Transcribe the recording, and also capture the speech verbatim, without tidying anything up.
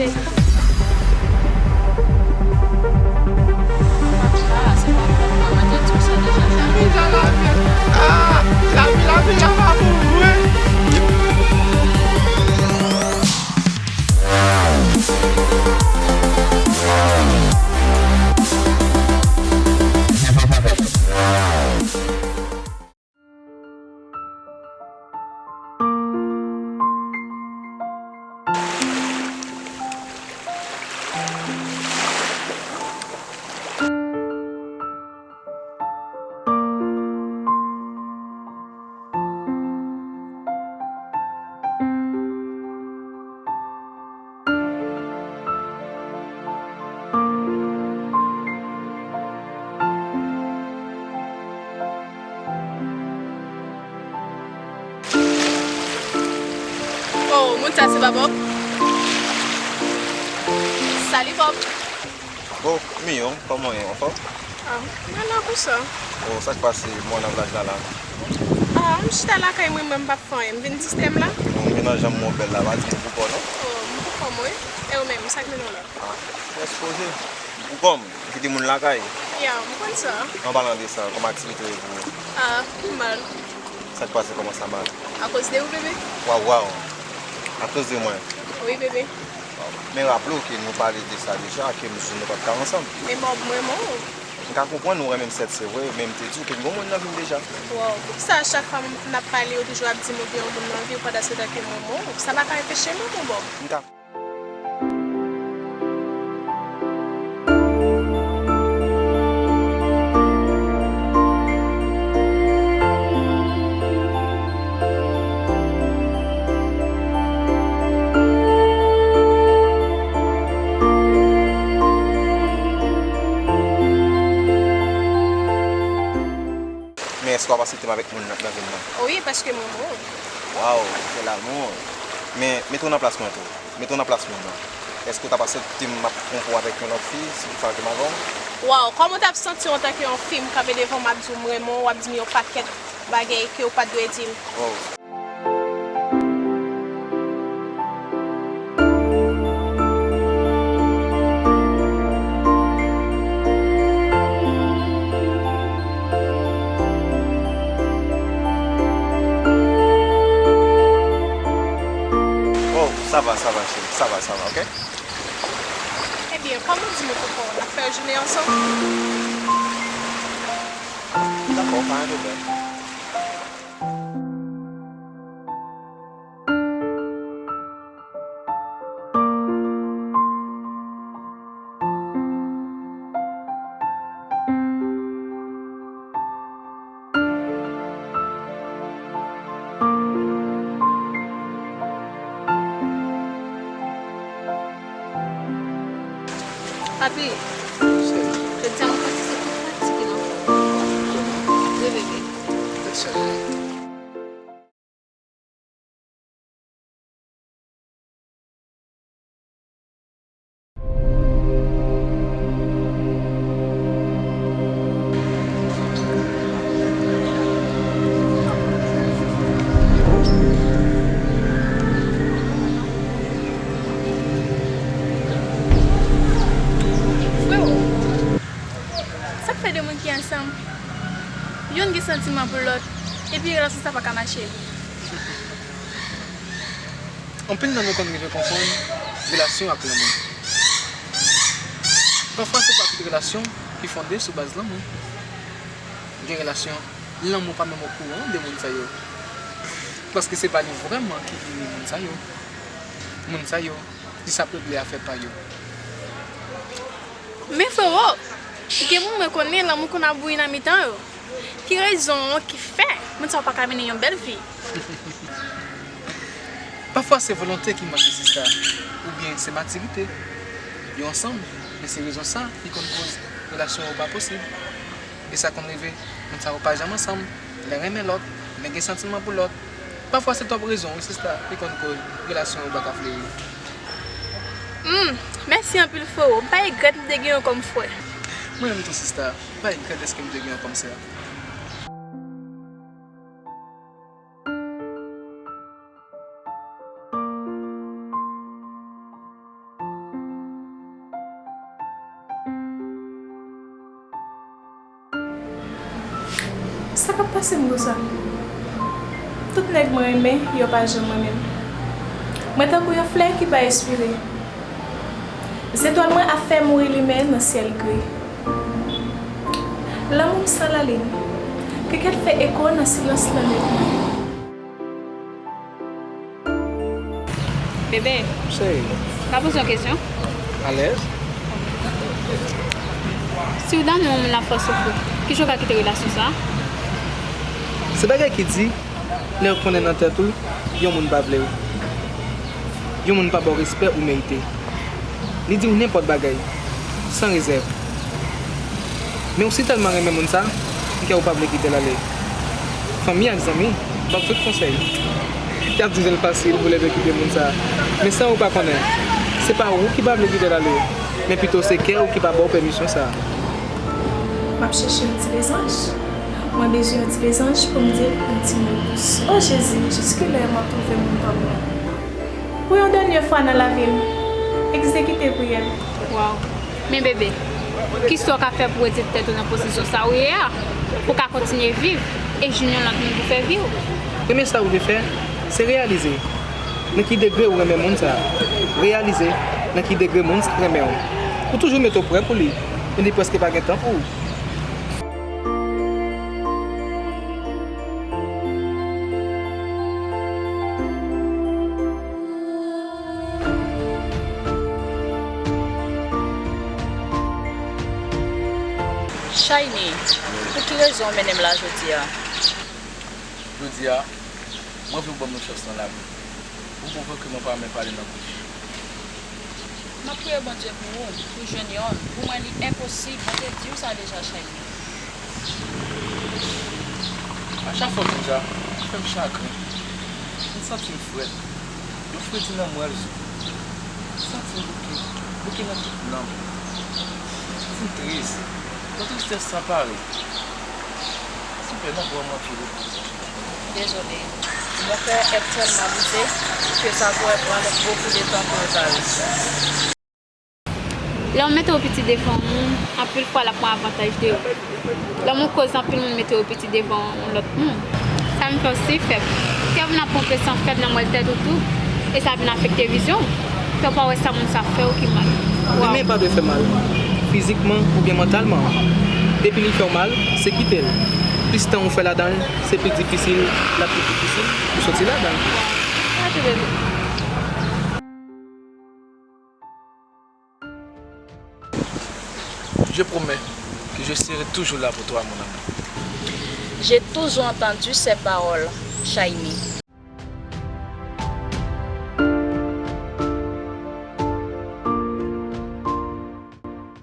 Lavi, lavi, lavi, lavi, lavi. Oh, moun sa se pa Bob? Salut Bob. Oh, Miyo, kòman w ye? Anfòm? Ah, mwen la konsa. Oh, sa k pase? Mwen nan plaj la la. Ah, m chita lakay mwen, mwen m p ap fè anyen. M vin distè m la. Oh, men nan janm mwen bèl la, pa di m pou kò non. Oh, m pou kò mwen. E ou menm, sa k mennen w la? Ah, mwen sipoze. M pou kò m, m kite moun lakay. Ya, m konn sa. An palan de sa, kòman aktivite yo ye pou ou? Ah, mal. Sa k pase, kòman sa mal? Akoz de ou, bebe? Waw, waw. Akoz de mwen? Wi, bebe. Waw. Men raple w ke nou pale de sa deja, ke m di w nou p ap ka ansanm. Men Bob, mwen renmen w. M ka konprann ou renmen m, sèt, se vre, men m te di w ke m gon moun nan vi m deja. Waw, poukisa a chak fwa m, n ap pale, ou toujou ap di m ou gen yon moun nan vi w, pandan se tan ke m renmen w? Sa pa ka anpeche m renmen w, Bob. M ka Men èske w ap aksepte m avèk moun nan, nan vi m nan? Wi, paske m renmen w. Waw, quel amour! Men, mete w nan plas mwen tou. Mete w nan plas moun nan. Èske w t ap aksepte m ap twonpe w avèk yon lòt fi, si toutefois ke m avè w? Waw, kòman w t ap santi w antanke yon fi, m kanpe devan w, m ap di w m renmen w, w ap di m yon pakèt bagay ke w pa t dwe di m? Oh. Oh, sa va, sa va, cheri. Sa va, sa va, ok? Ebyen, kòm ou di m ou poko, n ap fè jounen ansanm? Dakò, pa gen pwoblèm. Papi, jodi a m santi se tou fatige nan kò m. Wi, bebe. Frewo, sa k fè de moun ki ansanm, youn gen santiman pou lòt, epi relasyon sa pa ka mache? Anpil nan nou konn rive konfonn relasyon ak lanmou. Pafwa, se pa tout relasyon ki fonde sou baz lanmou. Gen relasyon, lanmou pa menm okouran de moun sa yo. Paske se pa li vrèman ki vini moun sa yo. Moun sa yo, li sa regle afè pa yo. Men frewo, gen moun mwen konnen lanmou konn ap bouyi nan mitan yo. Ki rezon ki fè moun sa yo pa ka mennen yon bèl vi? Pafwa se volonte ki manke, sista, oubyen se matirite. Yo ansanm, men se rezon sa ki konn koz relasyon yo pa posib. E sa konn rive, moun sa yo pa janm ansanm, len renmen lòt, len gen santiman pou lòt. Pafwa se twòp rezon, wi, sista, ki konn koz relasyon yo pa ka fleri. Hmm, mèsi anpil, frewo. M pa regrèt m te gen w kòm frè. Mwen menm tou, sista, m pa regrèt dèske m te gen w kòm sè. Sa k ap pase m konsa? Tout nèg mwen renmen, yo pa janm renmen m. Mwen tankou yon flè ki pa espire. Zetwal mwen ap fè m ri limen nan syèl gri. Lanmou m san lalin, kèkèt fè eko nan silans lannwit mwen. Bebe, cheri, m ka poze yon kesyon? Alèz. Si w damou yon moun ap fè w soufri, kijan w ka kite relasyon sa a? Se bagay ki di, lè w konnen nan tèt ou yon moun pa vle w, yon moun pa ba w respè ou merite. Li di w nenpòt bagay, san rezèv. Men w si tèlman renmen moun sa, m kwè w pa vle kite l ale. Fanmi ak zanmi ba w tout konsèy. Y ap di l fasil pou leve kite moun sa. Men sa w pa konnen, se pa ou ki pa vle kite l ale, men pito se kè w ki pa ba w pèmisyon sa. M ap chèche yon ti lezanj. Mwen bezwen yon ti lezanj pou m di l yon ti mo dous. O Jezi, jiskilè m ap twouve moun pa m nan? Pou yon dènye fwa nan lavi m, egzekite priyè m. Waw. Men bebe, kisa w ka fè pou retire tèt ou nan pozisyon sa ou ye a? Pou w ka kontinye viv e jwenn yon lòt moun pou fè vi w. Premye sa ou dwe fè, se reyalize nan ki degre ou renmen moun sa. Reyalize nan ki degre moun sa renmen w. Ou toujou mete w prè pou li, men li prèske pa gen tan pou ou. Shiny, pou ki rezon w mennen m la jodi a? Jodi a, mwen vle w ban m yon chans nan lavi. Ou pwouve ke mwen pa renmen pale nan bouch. M ap priye Bondye pou ou, pou w jwenn yonn. Pou mwen, li enposib. Mwen te di w sa deja, Shiny. A chak fwa w di m sa, ou fè m chagren. M santi m frèt. Yon fredi nan mwèl sou m. M santi m bouke, bouke nan tout nanm. M santi m tris. Yon tristès san parèy. Silvouplè, nan bò manti repoze. Désolé. Mon cœur est tellement brisé que ça pourrait prendre beaucoup de temps pour réparer. Lè w mete yon pitit devan yon moun, anpil fwa l ap pran avantaj de ou. Lè yon moun koz anpil moun mete yon pitit devan yon lòt moun, sa vin fè w si fèb. Kè w vin ap ponpe san fèb nan mwèl tèt ou tou, e sa vin afekte vizyon w. Fè w pa wè sa moun sa fè w ki mal. Renmen pa dwe fè mal, fizikman oubyen mantalman. Depi li fè w mal, se kite l. Plis tan ou fè ladan l, se pi difisil l ap pi difisil pou soti ladan l. Je promets que je serai toujours là pour toi, mon amour. J'ai toujours entendu ces paroles, Shiny.